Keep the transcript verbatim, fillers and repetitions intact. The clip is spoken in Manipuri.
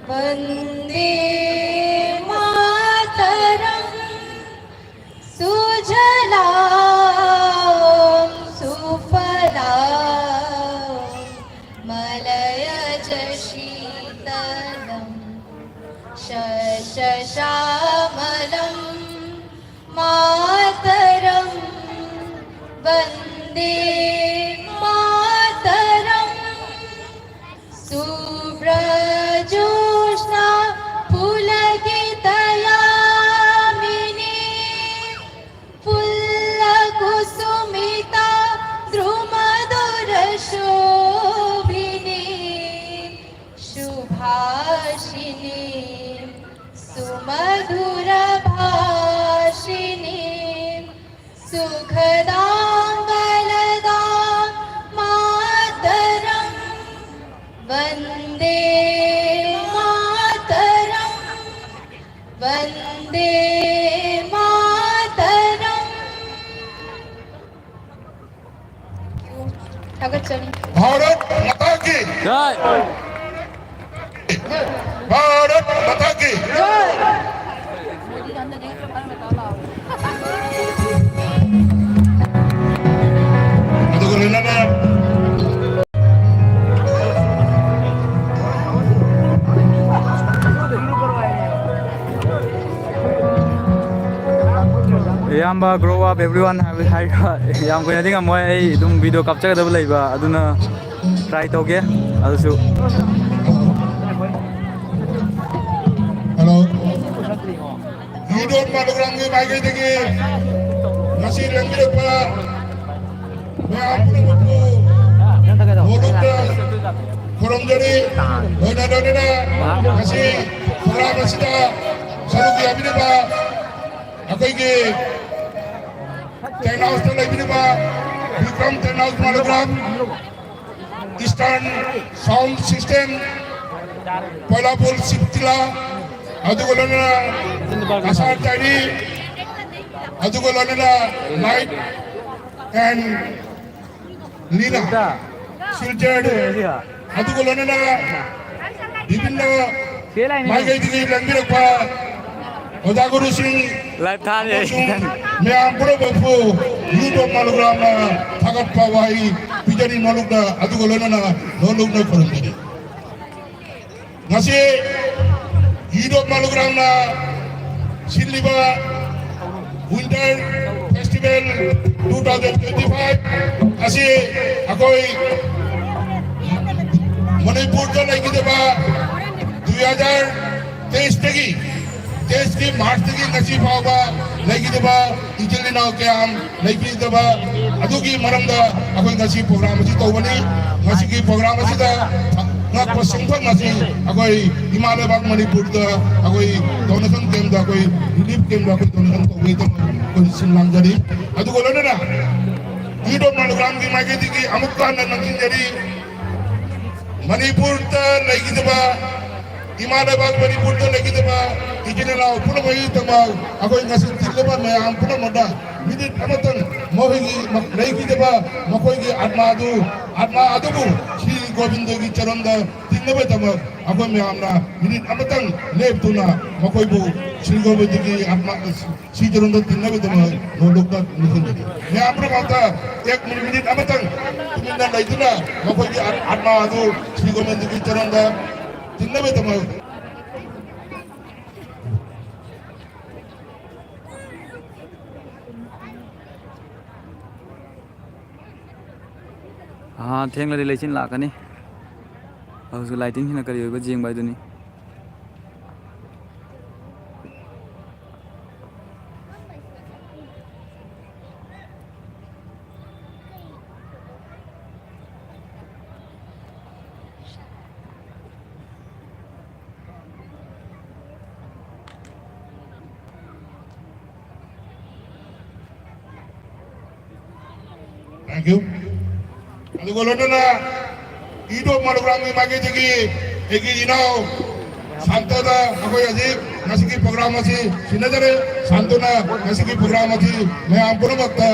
वन्दे मातरम्। सुजलां सुफलां मलयज शीतलम् शस्यश्यामलम् मातरम् वन्दे मातरम्। शुभ्रज्योत्स्ना पुलकितयामिनी फुल्लकुसुमिता द्रुमधुरशोभिनी शुभाषिणी सुमधुरभाषिणी सुखदां वरदां मातरम् वन्दे मातरम् वन्दे मातरम्। ꯊꯥꯒꯠꯆꯔꯤ꯫ भारत माता की। जय। भारत माता की। जय। ꯑꯗꯨꯒ ꯂꯣꯏꯅꯅ ꯏꯌꯥꯝꯕ grow up everyone ꯍꯥꯏꯕ ꯍꯥꯏꯔꯒ ꯌꯥꯝ ꯀꯨꯏꯅꯗꯤ ꯉꯝꯃꯣꯏ, ꯑꯩ ꯑꯗꯨꯝ video ꯀꯥꯞꯆꯒꯗꯕ ꯂꯩꯕ, ꯑꯗꯨꯅ try ꯇꯧꯒꯦ꯫ ꯑꯗꯨꯁꯨ Hello. ꯌꯨꯅꯤꯌꯟ ꯃꯥꯂꯦꯝꯒꯤ ꯃꯥꯏꯀꯩꯗꯒꯤ ꯉꯁꯤ ꯂꯦꯡꯕꯤꯔꯛꯄ ꯃꯌꯥꯝ ꯄꯨꯝꯅꯃꯛꯄꯨ ꯃꯣꯗꯨꯛꯇ ꯈꯨꯔꯨꯝꯖꯔꯤ꯫ ꯂꯣꯏꯅ ꯂꯣꯏꯅꯅ ꯉꯁꯤ ꯄ꯭ꯔꯣꯒ꯭ꯔꯥꯝ ꯑꯁꯤꯗ ꯁꯔꯨꯛ ꯌꯥꯕꯤꯔꯤꯕ ꯑꯩꯈꯣꯏꯒꯤ ꯇꯦꯟꯠ ꯍꯥꯎꯁꯇ ꯂꯩꯕꯤꯔꯤꯕ ꯕꯤꯀ꯭ꯔꯝ ꯇꯦꯟꯠ ꯍꯥꯎꯁ ꯃꯥꯂꯦꯝ, Eastern Sound System, Poilapur Siptila, ꯑꯗꯨꯒ ꯂꯣꯏꯅꯅ ꯑꯁꯥ ꯇꯥꯏꯅꯤ, ꯑꯗꯨꯒ ꯂꯣꯏꯅꯅ Light and Lila, Silchar, ꯑꯗꯨꯒ ꯂꯣꯏꯅꯅ ꯕꯤꯕꯤꯟꯅ ꯃꯥꯏꯀꯩꯗꯒꯤ ꯂꯦꯡꯕꯤꯔꯛꯄ ꯑꯣꯖꯥ ꯒꯨꯔꯨꯁꯤꯡ ꯂꯥꯏꯚ ꯊꯥꯔꯤ ꯑꯩ꯫ ꯑꯃꯁꯨꯡ ꯃꯌꯥꯝ ꯄꯨꯝꯅꯃꯛꯄꯨ ꯌꯨꯇꯨꯕ ꯃꯥꯂꯨꯒ꯭ꯔꯥꯝꯅ ꯊꯥꯒꯠꯄ ꯋꯥꯍꯩ ꯄꯤꯖꯔꯤ ꯅꯣꯂꯨꯛꯅ, ꯑꯗꯨꯒ ꯂꯣꯏꯅꯅ ꯅꯣꯂꯨꯛꯅ ꯈꯨꯔꯨꯝꯖꯔꯤ꯫ ꯉꯁꯤ YouTube ꯃꯥꯂꯨꯒ꯭ꯔꯥꯝꯅ ꯁꯤꯜꯂꯤꯕ Winter Festival two thousand twenty-five ꯑꯁꯤ ꯑꯩꯈꯣꯏ ꯃꯅꯤꯄꯨꯔꯗ ꯂꯩꯒꯗꯕ two thousand twenty-three ꯇꯒꯤ, twenty-three ꯀꯤ March ꯇꯒꯤ ꯉꯁꯤ ꯐꯥꯎꯕ ꯂꯩꯒꯗꯕ ꯏꯆꯤꯜ ꯏꯅꯥꯎ ꯀꯌꯥꯝ ꯂꯩꯕꯤꯗꯕ ꯑꯗꯨꯒꯤ ꯃꯔꯝꯗ ꯑꯩꯈꯣꯏ ꯉꯁꯤ program ꯑꯁꯤ ꯇꯧꯕꯅꯤ꯫ ꯉꯁꯤꯒꯤ program ꯑꯁꯤꯗ ꯉꯥꯛꯄ ꯁꯦꯟꯐꯝ ꯑꯁꯤ ꯑꯩꯈꯣꯏ ꯏꯃꯥ ꯂꯩꯕꯥꯛ ꯃꯅꯤꯄꯨꯔꯗ ꯑꯩꯈꯣꯏ donation camp ꯇ, ꯑꯩꯈꯣꯏ relief camp ꯇ ꯑꯩꯈꯣꯏ donation ꯇꯧꯕꯒꯤꯗꯃꯛ ꯑꯩꯈꯣꯏ ꯁꯤꯟ ꯂꯥꯡꯖꯔꯤ꯫ ꯑꯗꯨꯒ ꯂꯣꯏꯅꯅ ꯌꯨꯇꯨꯕ ꯃꯥꯂꯨꯒ꯭ꯔꯥꯝꯒꯤ ꯃꯥꯏꯀꯩꯗꯒꯤ ꯑꯃꯨꯛꯀ ꯍꯟꯅ ꯅꯤꯡꯁꯤꯡꯖꯔꯤ, ꯃꯅꯤꯄꯨꯔꯗ ꯂꯩꯈꯤꯗꯕ ꯏꯃꯥ ꯂꯩꯕꯥꯛ ꯃꯅꯤꯄꯨꯔꯗ ꯂꯩꯈꯤꯗꯕ ꯏꯆꯤꯜ ꯏꯅꯥꯎ ꯄꯨꯝꯅꯃꯛꯀꯤꯗꯃꯛ ꯑꯩꯈꯣꯏ ꯉꯁꯤ ꯇꯤꯜꯂꯕ ꯃꯌꯥꯝ ꯄꯨꯝꯅꯃꯛꯇ minute ꯑꯃꯇꯪ ꯃꯈꯣꯏꯒꯤ ꯂꯩꯈꯤꯗꯕ ꯃꯈꯣꯏꯒꯤ ꯑꯥꯠꯃꯥꯗꯨ, ꯑꯥꯠꯃꯥ ꯑꯗꯨꯕꯨ ꯁ꯭ꯔꯤ ꯒꯣꯕꯤꯟꯗꯒꯤ ꯆꯔꯟꯗ ꯇꯤꯟꯅꯕꯒꯤꯗꯃꯛ ꯑꯩꯈꯣꯏ ꯃꯌꯥꯝꯅ minute ꯑꯃꯇꯪ ꯂꯦꯞꯇꯨꯅ ꯃꯈꯣꯏꯕꯨ ꯁ꯭ꯔꯤ ꯒꯣꯕꯤꯟꯗꯒꯤ ꯑꯥꯠꯃꯥ ꯁ꯭ꯔꯤ ꯆꯔꯟꯗ ꯇꯤꯟꯅꯕꯒꯤꯗꯃꯛ ꯅꯣꯂꯨꯛꯇ ꯅꯤꯡꯁꯤꯡꯖꯔꯤ꯫ ꯃꯌꯥꯝ ꯄꯨꯝꯅꯃꯛꯇ ꯑꯦꯛ ꯃꯤꯅꯤꯠ ꯑꯃꯇꯪ ꯇꯨꯃꯤꯟꯅ ꯂꯩꯗꯨꯅ ꯃꯈꯣꯏꯒꯤ ꯑꯥꯠꯃꯥ ꯑꯗꯨ ꯁ꯭ꯔꯤ ꯒꯣꯕꯤꯟꯗꯒꯤ ꯆꯔꯟꯗ ꯇꯤꯟꯅꯕꯒꯤꯗꯃꯛ꯫ ꯑꯥ, ꯊꯦꯡꯂꯗꯤ ꯂꯩꯆꯤꯟ ꯂꯥꯛꯀꯅꯤ꯫ ꯍꯧꯖꯤꯛ lighting ꯁꯤꯅ ꯀꯔꯤ ꯑꯣꯏꯕ ꯌꯦꯡꯕ ꯍꯥꯏꯗꯨꯅꯤ꯫ Thank you. ꯑꯗꯨꯒ ꯂꯣꯏꯅꯅ ꯏꯗꯣ ꯃꯔꯨꯔꯥꯡꯒꯤ ꯃꯥꯏꯀꯩꯗꯒꯤ ꯑꯩꯒꯤ ꯏꯅꯥꯎ ꯁꯥꯟꯇꯣꯗ ꯑꯩꯈꯣꯏ ꯍꯧꯖꯤꯛ ꯉꯁꯤꯒꯤ program ꯑꯁꯤ ꯁꯤꯟꯅꯖꯔꯦ꯫ ꯁꯥꯟꯇꯣꯅ ꯉꯁꯤꯒꯤ program ꯑꯁꯤ ꯃꯌꯥꯝ ꯄꯨꯝꯅꯃꯛꯇ